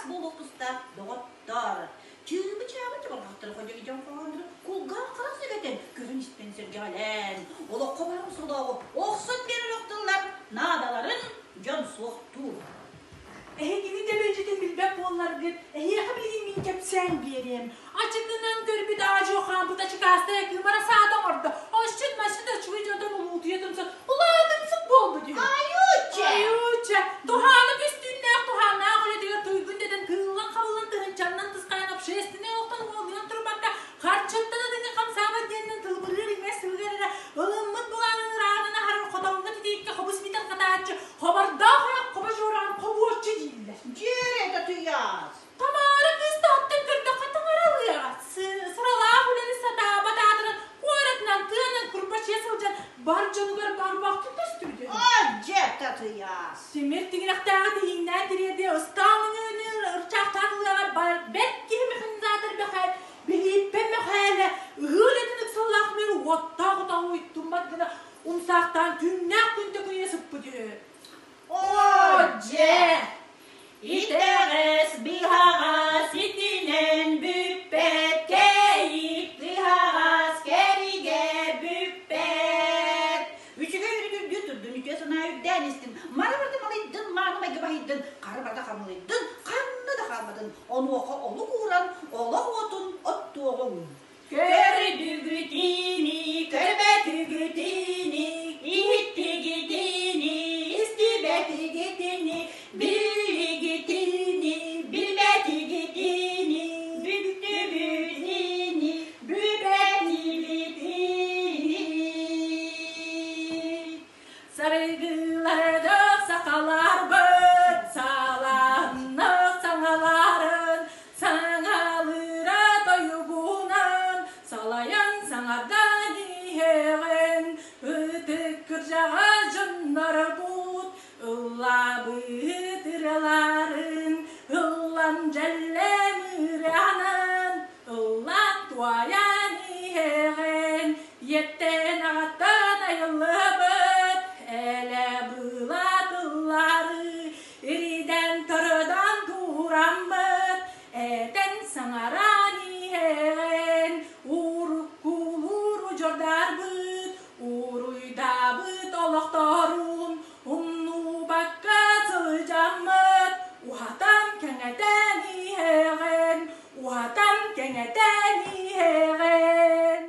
буолуох тустаах доҕоттоор! Чыыбы-чаабы чабырҕахтары ходьоги дьон хоһооннору кулгаах-харах сэгэтэн, көрөн-истэн сэргэҕэлээн, олоххо баар солооҕу охсон биэрэр охтуллар наадаларын дьон суохтуур. Эһигини дэбэлдьитин билбэт буолларгыт, эһиэхэ билигин мин кэпсээн биэриэм. Ачыкынан көрбүт аадьуо хаампыт ачыкаастара кыымара саата оҥордо. Осчут масчыт оччугуй дьонтон улуутуйа тумсан улаатымсык буолбут үһү. Айууча! Айууча! Туһааны көстүүннээх туһааннаах үлэтигэр туйгун дэтэн тыыллан-хабыллан тыһыынчаннан тысхайан общественнай олохтон уолуйан турбакка харчыттан атыҥҥа хамсаабат диэнинэн тылбырыыр иҥмэс сылыгар эрэ ылыммыт былаанын ырааҕынан аһарар хотоҥҥо титииккэ хобус митэн хатааччы хобордоох ойох хобо дьуораан хобуоччу дииллэр. Дьиэрэ татыйаас! Тамара кыыс таһыттан көрдөххө таҥаралыаҕа, сыралаах үлэни сатаабат аатыран куоратынан, тыанан курбачыйа сылдьан бар дьонугар барбахтыы көстүбүтэ. Дьэ, татыйаас! Тимир тиҥилэхтээҕи тиһиҥнээн тириэрдиэ ыстаан өҥүөнү ырчаахтаан ылыаҕа бэрт киһи механизатор Мэхэ Билииппэ Мэхээлэ ыһыы үлэтин ыксаллаах мүөр уоттаах утаҕы уйуттуммат гына умсаахтаан күннээх күн төкүнүйэ сыппыт үһү. Оо, дьэ! Итэҕэс быһаҕас итинэн бүппэт, кэйик тыһаҕас кэригэ бүппэт. Үчүгэй өрүт үрдүү турдун, үтүө санаа үрдээн истин, мары барыта малыйдын, мааны майгы баһыйдын, хары барыта хамылыйдын, ханна да хаалбатын, онуоха олук ууран, олох уотун оттуоҕуҥ. Көрдүгүтини, көрбөтүгүтини, иһиттигитини, истибэтигитини, билигитини, билбэтигитини, бүттүбүтини, бүбэтибитини. Сарыгылардах сахаларбыт саалааннах саҥаларын саҥалыыра тойугунан салайан саҥардан иһэҕин ытык кырдьаҕас дьоннорбут ыллаабыт ырыаларын ыллан дьэллэм ырыанан ыллаан туойан иһэҕин Ийэттэн аҕаттан айыллыбыт элэ-была тыллары иридэн тородон тураммыт этэн саҥаран иһэн уруккулуур удьуордарбыт уруйдаабыт олохторун умнубакка сылдьаммыт уһатан кэҥэтэн иһэҕин уһатан кэҥэтэн иһэҕин.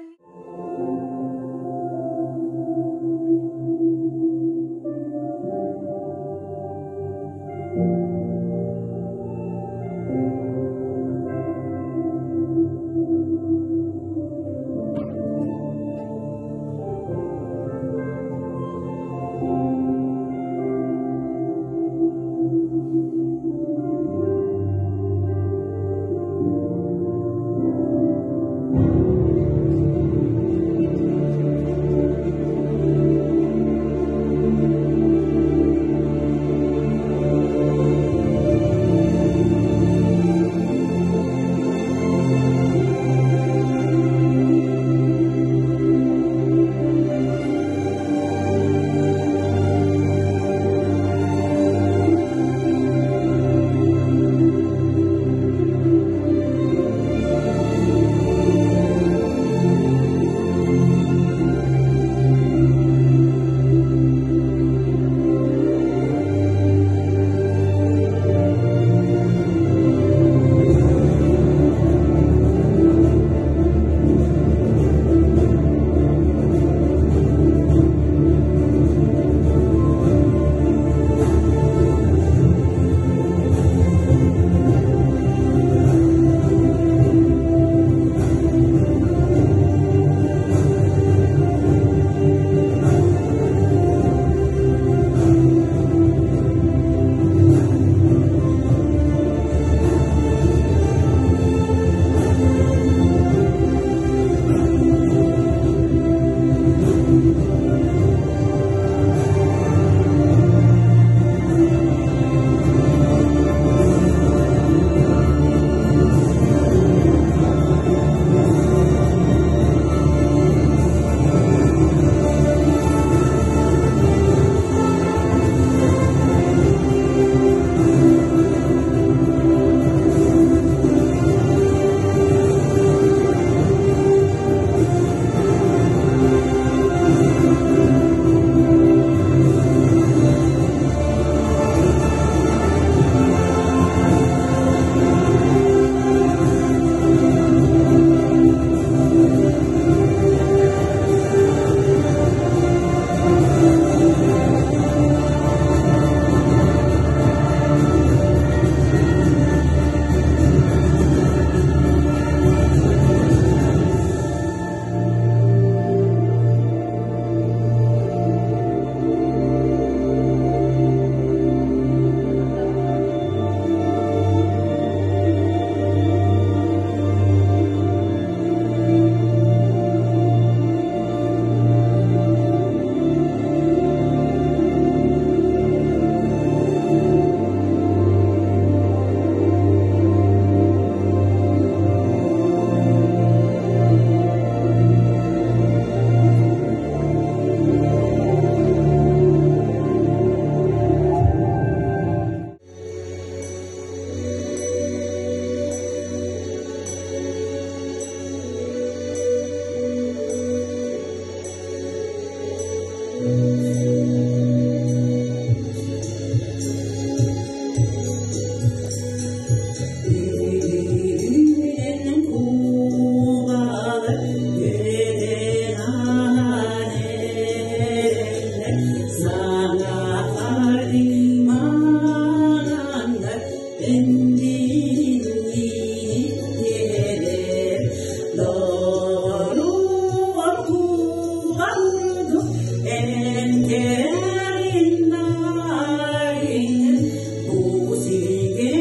Эн кэрин нарин бу сиргэ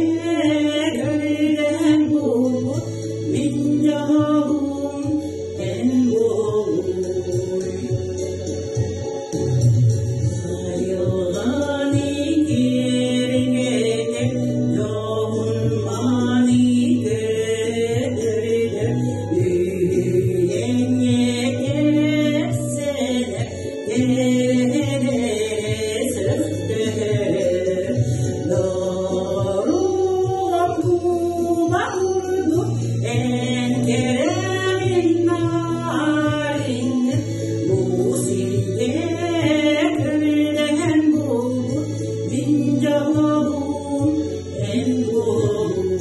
көрдөһөн булбут мин дьолум эн буолууй. Айылҕаны киэргэтэр дьоһун мааны көтөрдөр Үүнэҥҥэ кэпсэнэр Мин дьолум эн буолуй.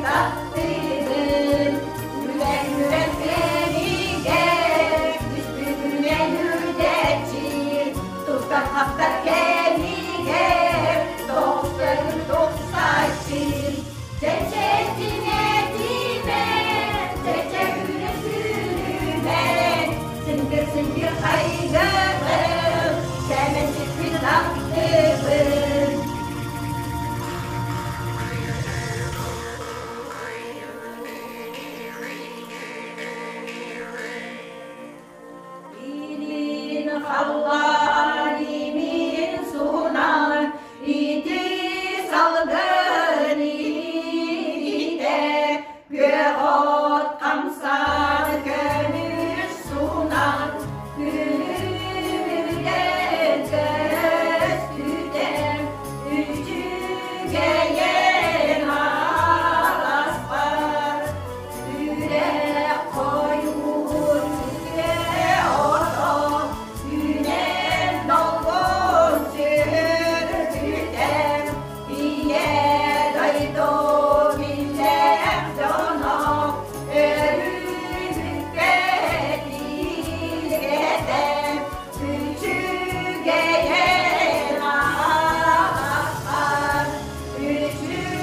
Таптыыбын Үлэн-үрэн кэмигэр Түспүтүнэн үрдэччи Тутар-хаптар кэмигэр Тохторун тупсаччы Чэчэтин этимэн Чэчэгүнү сүүрүмэн Сингир-сингир хайгабын Сэмэнчикпин таптыыбын. Илин халлаан имин суһунан ити салгын иитэ күөх от хамсаан көмүс суунан күлүмүрдэн көстүтэ үчүгэйин аласпар Үрэх хойуу сиргэ ото үүнэн долгун сүргүтэн Ийэ дойду биллэх дьоно өрүүбүккэ тиийгэтэ үчүгэйин аҕаспар Үчүгэйин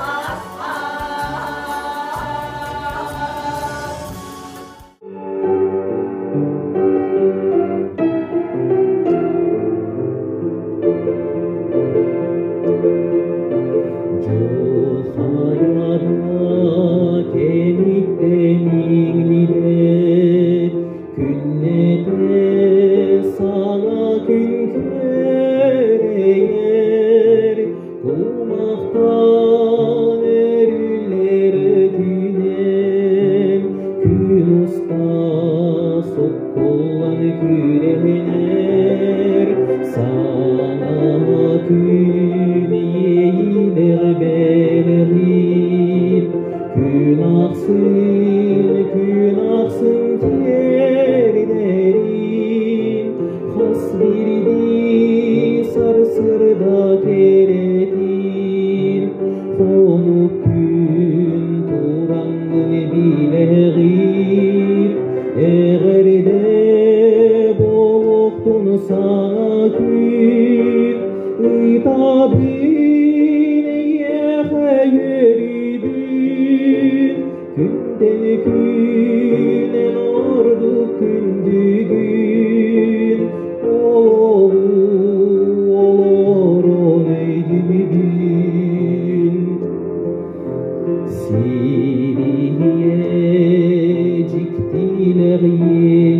аҕаспар. Дьыл хайата кэмиттэн иҥнибэт, күннэтэ саҥа күн күөрэйэр, кумахтан өрүллэр түүнэн, күн уста суккуллан күрэнэр, саҥа күн иэйиилэр бэлэҕин, күн ахсын, күн ахсын тиэрдэрин, хас биирдии сарсыарда кэрэтин, хонук күн тураҥҥын билэҕин, эҕэрдэ буолуохтун саҥа күн, ыытабын эйиэхэ үөрүүбүн, күнтэн күн эн ордук күндүгүн, олоҕу олорон өйдүүбүн. Сирийэ дьиктилэр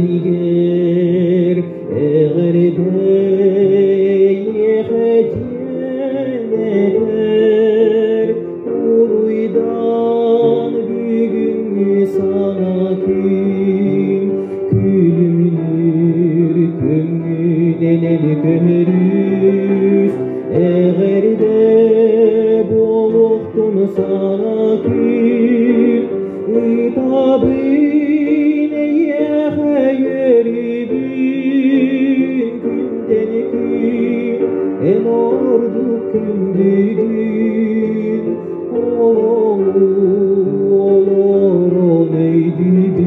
иэнигэр эҕэрдэ эйиэхэ диэн этэр, уруйдан бүгүҥҥү саҥа күн, күлүмнүүр көҥүнэн көмөрүс, эҕэрдэ буолуохтун саҥа күн, ыытабын эйиэхэ үөрүүбүн, күнтэн күн эн ордук күндүгүн, олоҕу олорон өйдүүбүн.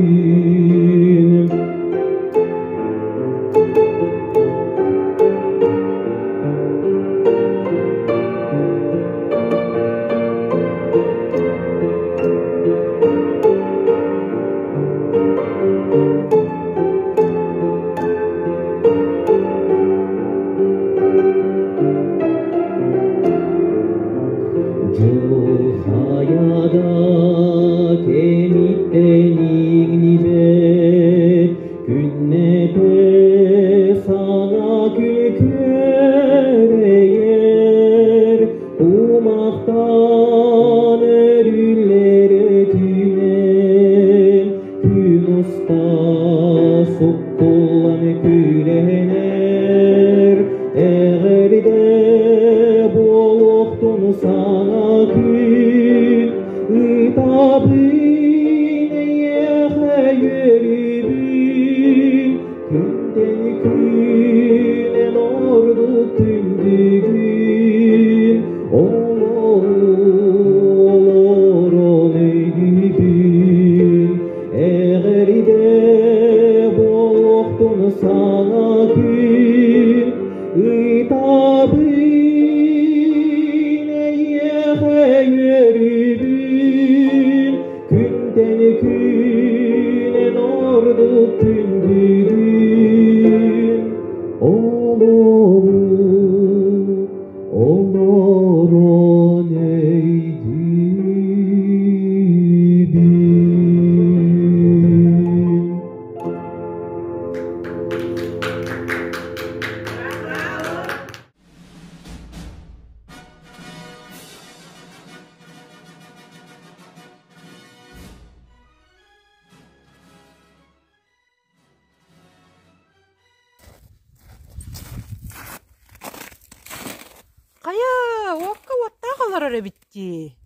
Уокка уоттаах олорор эбит дии.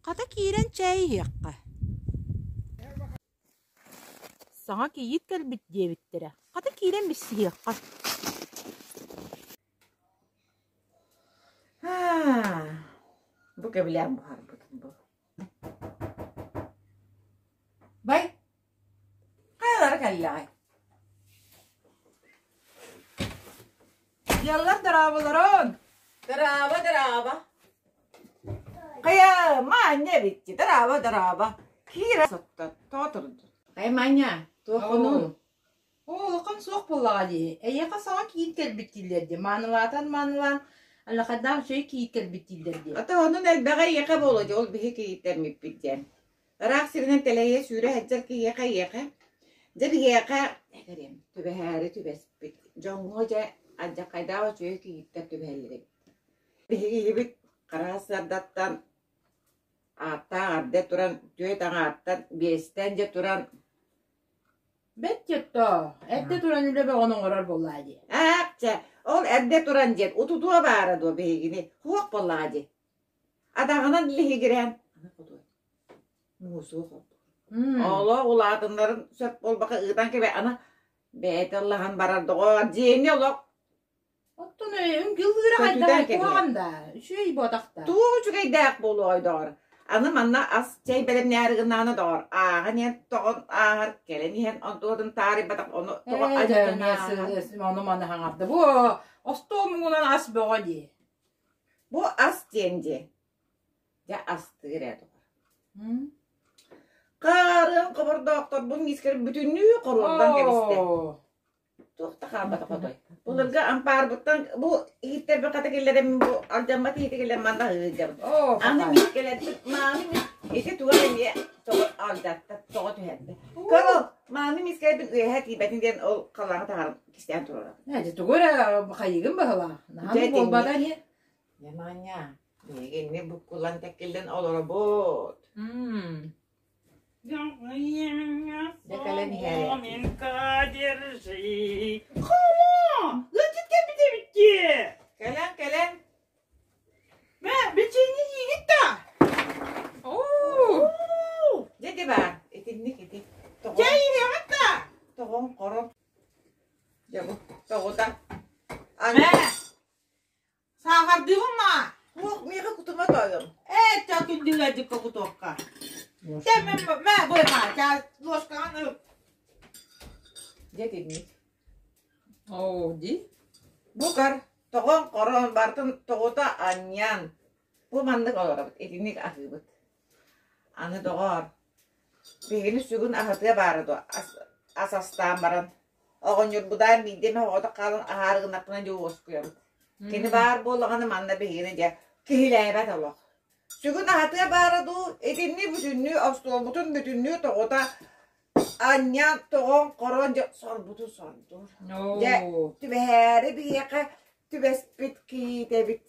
Хата киирэн чэй иһиэххэ. Саҥа кийиит кэлбит диэбиттэрэ. Хата киирэн билсиһиэххэ. Бу кэбилээн буһарбытын бу. Бай, хайалара кэллэҕэй? Дьаллар дорооболорун! Дорообо, дорообо. Хайа, Маня эбитти, дорообо, дорообо. Киирэ сотто, тоҕо турдун? Хайа, Маня, туоххунун? Оо, улахан суох буоллаҕа дии. Эйиэхэ саҥа киин кэлбит дииллэр дии. Маанылаатан маанылаан, аллахайдаах үчүгэй киин кэлбит дииллэр дии. Ата онон элбэҕи эйиэхэ буолуо дии, ол биһи кийииттэммиппит диэн. Ыраах сиринэн тэлэһийэ сүүрэ сылдьар киһиэхэ эйиэхэ, дьэ биһиэхэ этэриэм, түбэһээри түбэспит. Дьоҥҥо дьэ алдьархайдаах үчүгэй кийииттэр түбэһэллэр эбит. Биһиги киһибит хара сардаттан ааттаах эрдэ туран, түөрт аҥаартан, биэстэн дьэ туран Бэт дьоттоо, эрдэ туран үлэ бөҕөнү оҥорор буоллаа дии. Аах чэ, ол эрдэ туран диэн утутуо баара дуо биһигини, суох буоллаҕа дии. Адаҕынан лиһигирээн муусуох Олох улаатыннарын сөп буолбакка ыытан кэбэ аны бэйэтэ ыллаһан барар доҕоор дьиэни олох Оттон үҥкүллүүрэ көтүтэн хайдаҕай кэбиһэр. куһаҕан да үчүгэй буотах да. Туох үчүгэйдээх буолуоҕай доҕор аны манна ас чэй бэлэмнээри гыннаҕына доҕор ааҕан иһэн тоҕон ааһар кэлэн иһэн онтуотун таарыйбатах ону тоҕо Ээ дьэ анньан эмиэ ааһар ону маны хаҥарда бу остуол муҥунан ас бөҕө дии. Бу ас диэн дьиэ Дьэ астыыр ээ доҕор. Хаарыан хобордоохторбун миискэр бүтүннүү хоруордан кэбистэ. Туох да хаалбата хотой. Былыргы ампаарбыттан бу иһиттэрбин хата киллэрэммин бу алдьаммат иһити киллэрэн манна ыһыырдьабын. Аны миискэлэрбин мааны мис ити туга эмиэ тоҕо алдьатта, тоҕо түһэрдэ. Көр ол мааны миискэлэрбин үөһэ тиийбэтин диэн ол халлааҥҥа таһааран кистээн туруорабын. Ээ дьэ тугу эрэ хайыгын быһылаах. Наһаа Дьэ буолбата итинник. ини. Дьэ Маня, биһигинни буккуллан тэккиллэн олоробут. Дьэ кэлэн иһэр. Держи. Хамо! Ыалдьыт кэлбит эбит дии. Кэлэн, кэлэн. Мэ, бичиэнньэ сиигит да? Оо! Дьэ ити баар. Итинник ити. Тоҕо? Чэй иһэҕит да? Тоҕоҥ хоро. Дьэ бу тоҕута. Мэ, Саахардыыбын ма? Суох, миэхэ кутума тоойом. Ээ, ча күндү ыалдьыкка кутуохха. Чэ, мэ, мэ, бу ма, ча ложкаҕын ыл. Дьэ итинник. Оо, дии. Бу кар тоҕон хорон бартын тоҕута анньан бу маннык олоробут, итинник аһыыбыт. Аны доҕоор, биһигини сүгүн аһатыа баара дуо ас, ас астаан баран Оҕонньорбутаан биирдэ эмэ оҕото хаалан аһаары гыннахпына дьэ уоскуйабыт. Кини баар буоллаҕына манна биһигини дьэ киһилээбэт олох. Сүгүн аһатыа баара дуу, итинни бүтүннүү остуолбутун бүтүннүү тоҕута анньан тоҕон хорон дьэ сорбутун сордуур. Дьэ түбэһээри биһиэхэ түбэспит кийиитэбит.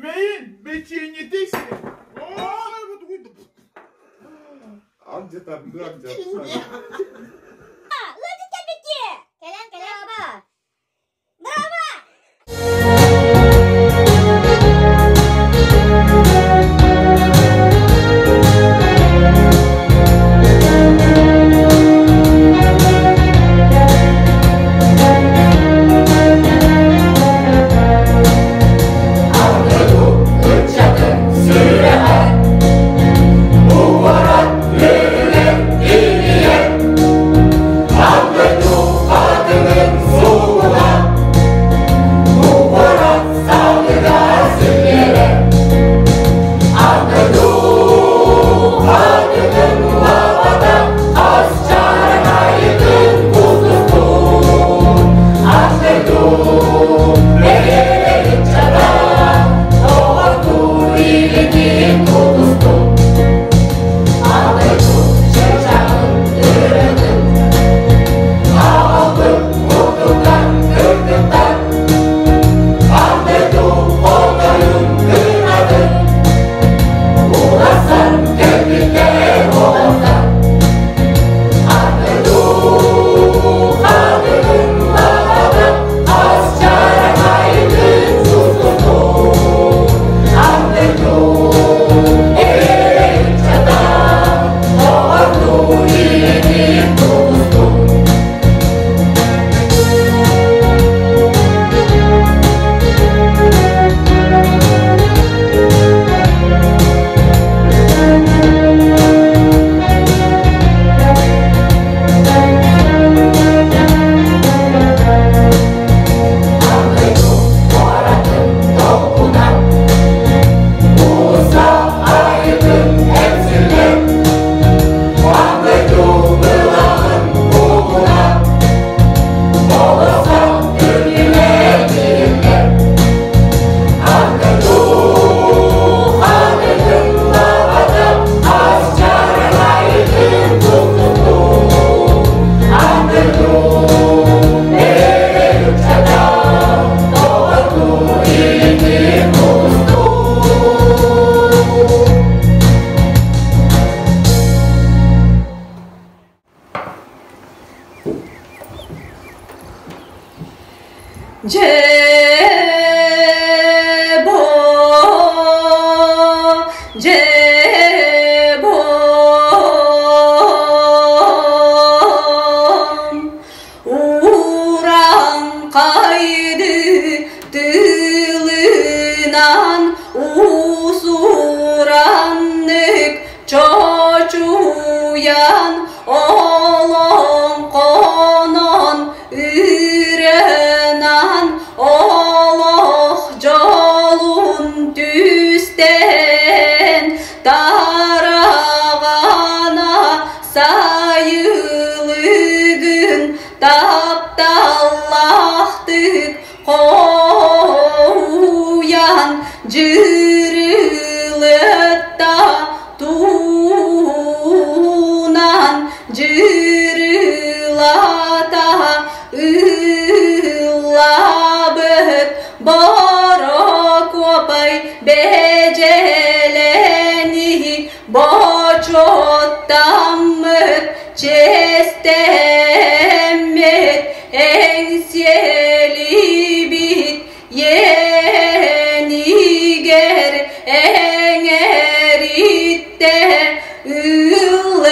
Мэйин бэчиэнньэтэ Кэлэн кэлэн Ыччатын сүрэҕэ Уорат үөрүгэр тиийэр. Дьырылытта туунан дьырылата ыллаабыт Борокуопай бэдьэлэни бочуоттаммыт чиэстэммит эҥсиэлибит иэнигэр эҥэриттэ ыллыаҕын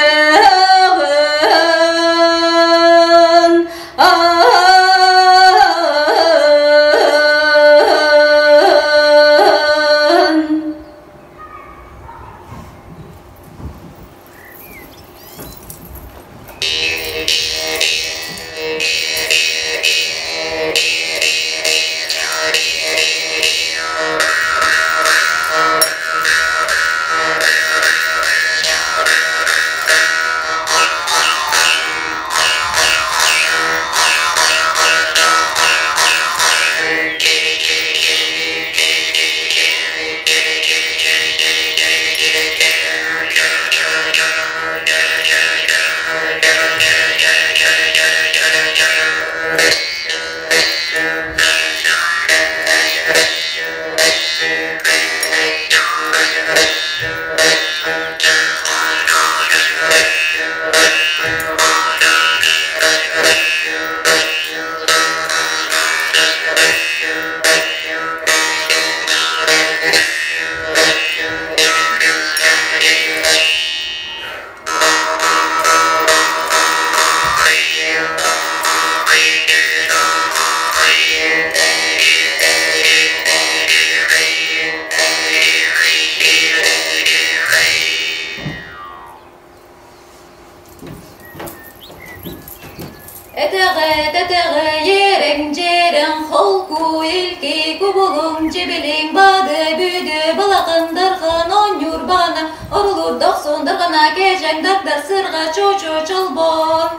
Этэҕэ, тэтэҕэ, ереҥ-дьиэрэҥ, холку, илки, кубулуҥ, дьибилиҥ, бады, бүдү, балаҕан, дархан, оонньуур, баҕана, орулуур, дохсун, дарҕана, кээчэҥ, дардар, сырҕа, чуочу, чолбон.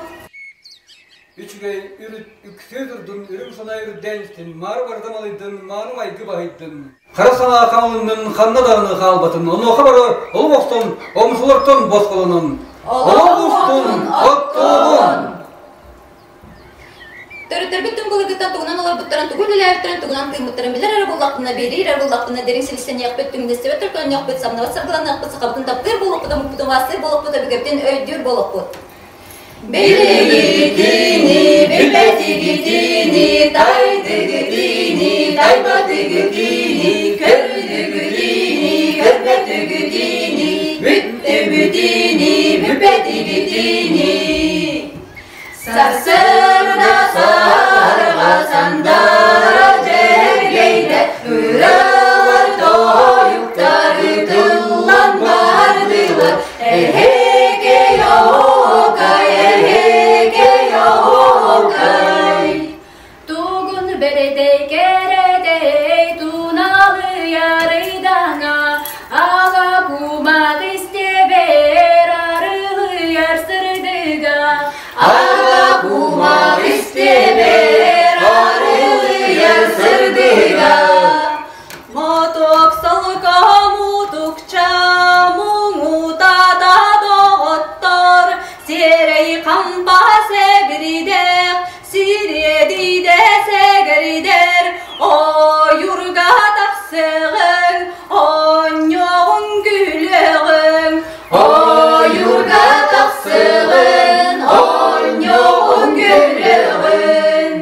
Үчүгэй үрүт үксүү турдун, үрүҥ санаа үрдээн истин, маары барыта малыйдын, мааны майгы баһыйдын. Хара санаа хаалыннын, ханна даҕаны хаалбатын, онуоха бары олук охсон, омсулартан босхолонон, олох устун оттуоҕун! Төрүттэрбит түҥ былыргыттан тугунан олорбуттарын, тугу үлэлээбиттэрин, тугунан тыыммыттарын билэр эрэ буоллахпына, биэрии эрэ буоллахпына, дириҥ силистэниэхпит, түҥнэстибэт төлкөлөнүөхпүт, самныбат саргыланыахпыт, сахабытын таптыыр буолуохпут, омукпутун убаастыыр буолуохпут, өбүгэбитин өйдүүр буолуохпут. Билигитини, билбэтигитини, тайдыгытини, тайбатыгытини, көрдүгүтини, көрбөтүгүтини, бүттүбүтини, бүппэтигитини. Сарсыарда сарга сандара дьэргэйдэ, ыралар тойуктар ытыллан бардылар, эһэкэй оһуокай, эһэкэй оһуокай. Тугун бэрэтэй кэрэтэй туналыйарыйдаҥа, аҕа кумах истиэбэр арылыйар сырдыга. Аҕа кумах истиэбэр арылыйар сырдыга. Мотуок солко мутукча муҥутата доҕоттор, сиэрэй хампа сэбирдэх, сириэдийдэ сэгэрдэр, ойуурга тахсыаҕыҥ, оонньуоҕуҥ күлүөҕүҥ, ойуурга тахсыаҕыҥ, оонньуоҕуҥ күлүөҕүҥ.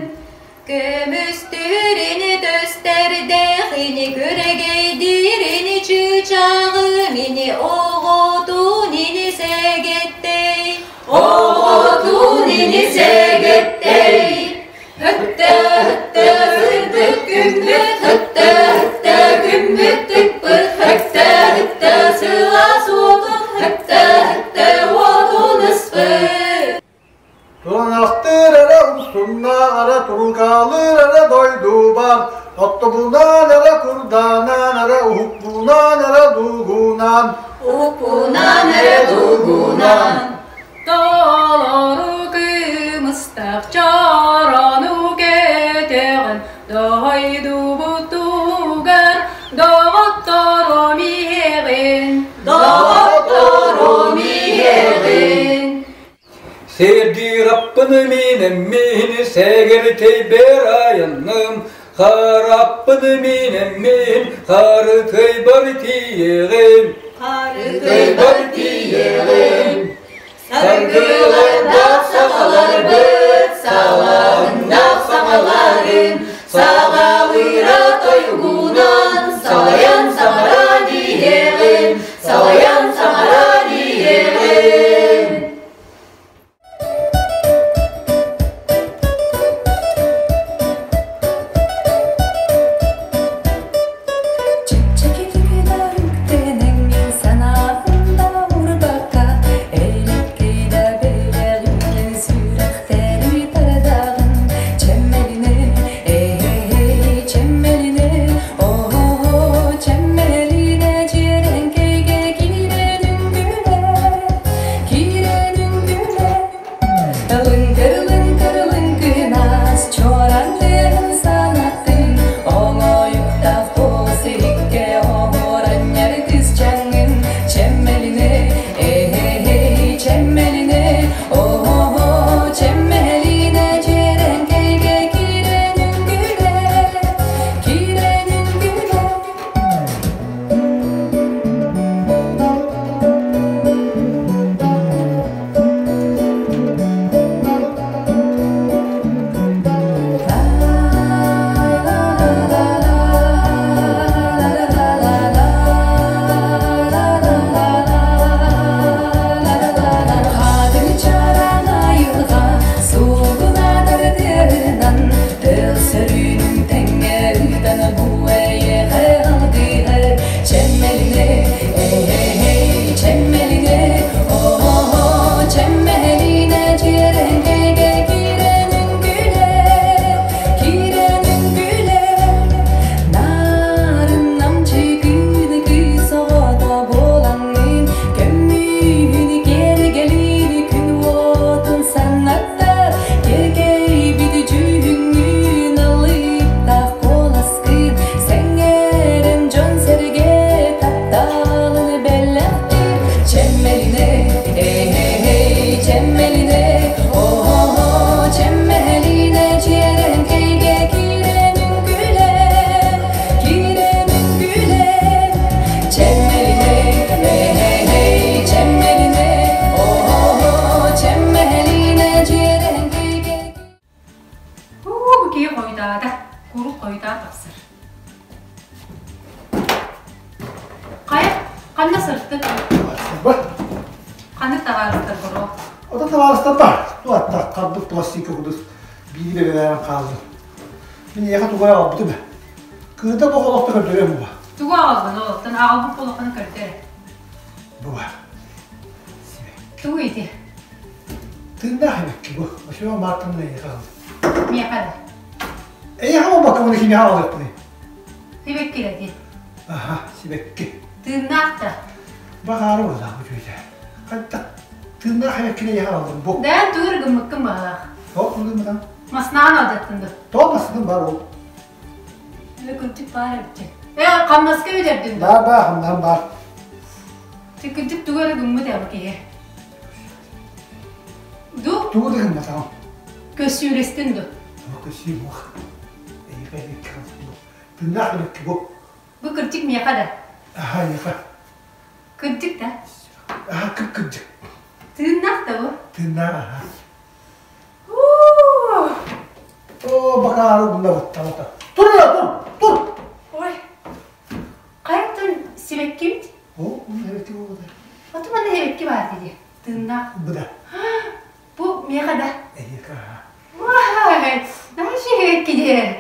Көмүстүүрүнү төстөрдөөх ини күрэгейдиир ини чыычааҕым ини оҕотун ини сэгэттэй оҕотун ини сэгэттэй Höttö höttö сырдык күммүт höttö höttö күммүт тыкпыт höttö höttö сылаас уотун höttö höttö уотун ыспыт Тураҥахтыыр эрэ умсуннаах эрэ турукаалыыр эрэ дойдубар, Оттубунаан эрэ курданаан эрэ уһукпунаан эрэ дуугунаан Уһукпунаан эрэ дуугунаан Толору кымыстаах чорону кэтэҕин дойдубутугар доҕор. Хараппыны миинэммин сэгэркэйбэр айанным, Хараппыны миинэммин харыкыйбар тиийэҕин. Харыкыйбар тиийэҕин. Саргылардаах саҥаларбыт, салаһыннаах саҥаларын, саҕалыыра тойугунан, салайан саҥаран иһэҕин, салайан саҥаран иһэҕин. Чэпчэкитик да үктэнэҥҥин санаатын да уурбакка, эйлеккэй да бэйэлэҕин сүрэхтэри тардаҕын. Чэмэлинэ, эй, чэмэлинэ, оо, чэмэлинэ дьиэрэҥкэйгэ киирэн үҥкүүлэ, киирэн үҥкүүлэ. Лыҥкыр-лыҥкыр-лыҥкынас, чуоран тыаһын санаттын, оҥоойуктаах туос иһиккэ оһуоранньар кысчаҥҥын, чэмэлинэ, э-эй, чэмэлинэ, о-о-о, чэмэлинэ дьиэрэҥкэйгэ киирэн үҥкүүлэ, киирэн үҥкүүлэ. Хаатыҥчаран айылҕа суугунатар тыаһынан тыл сөрүүнүн тэҥҥэ ыытан бу эйиэхэ алгыһар чэмэлинэ эй чэмэлинэ оо чэмэлинэ дьиэрэҥкэйгэ киирэн үҥкүүлэ киирэн үҥкүүлэ нарын намчы күн кыыс оҕото буолаҥҥын көммүһүн киэргэлин күн уотун саннатта киэркэйбит дьүһүҥҥүн алыптаах куоласкын сэҥээрэн дьон-сэргэ тапталын бэлэхтиир чэмэлинэ эй чэмэлинэ оо чэмэлинэ дьиэрэҥкэйгэ киирэн үҥкүүлэ киирэн үҥкүүлэ чэмэлинэ эй чэмэлинэ оо чэмэлинэ дьиэрэҥкэйгэ Уу, бу киһи хойутаата, куруук хойутаан тахсар. Хайа, ханна сырыттыҥ? Бар. Ханнык табаарыстар боруо? Ото табаарыстар бар. Туаттар, харбыт пластика кудус биири бэбэлээн хааллым. Мин эйиэхэ тугу эрэ аҕалбытым ээ. Кыыта бу олохто көрдөрүөм буба. Тугу аҕалгын олохтон аҕалбыт буолаххына көрдөр. Буба. Тугу ити? Тыыннаах эбикки бу. Очума мааттан эйиэхэ аҕалдым. Миэхэ да. Эйиэхэ буолбакка муну кимиэхэ аҕалыахпыный? Сибэкки да ити. Аха, сибэкки. Тыыннаах да. Баҕаары буоллаах бу дьүөтэ. Хайдах тыыннаах эбиккин эйиэхэ аҕалдым бу. Да, тугу гыммыккын баҕалаах. Тоох гыммытан? Маснаан алдаттын да. Тоох маснаан бар ол. Ээ, кырдьык баар эбит. Ээ, хамнаска бүтэрдин да. Баар баар, хамнаһым баар. Кырдьык тугу эрэ гыммыт ээ бу киһи. Ду? Тугу да гымматаҕым. Көссүүлэстин ду? Көссүү буох. Эйиэхэ эбикки Тыыннаах эбикки бу. Бу кырдьык миэхэ да. Аха, эйиэхэ. Кырдьык да? Аха, кып-кырдьык. Тыыннаах да бу? Тыыннаах, аха. Оо, бакаары умнабыттаҕата. Тур эрэ, тур, тур! Ой, хайаттан сибэккибит? Оо, сибэкки буолбута. Ото манна сибэкки баар дии. Тыыннаах. Быда. Бу миэхэ да. Эйиэхэ. Уай, наша сибэкки диэн.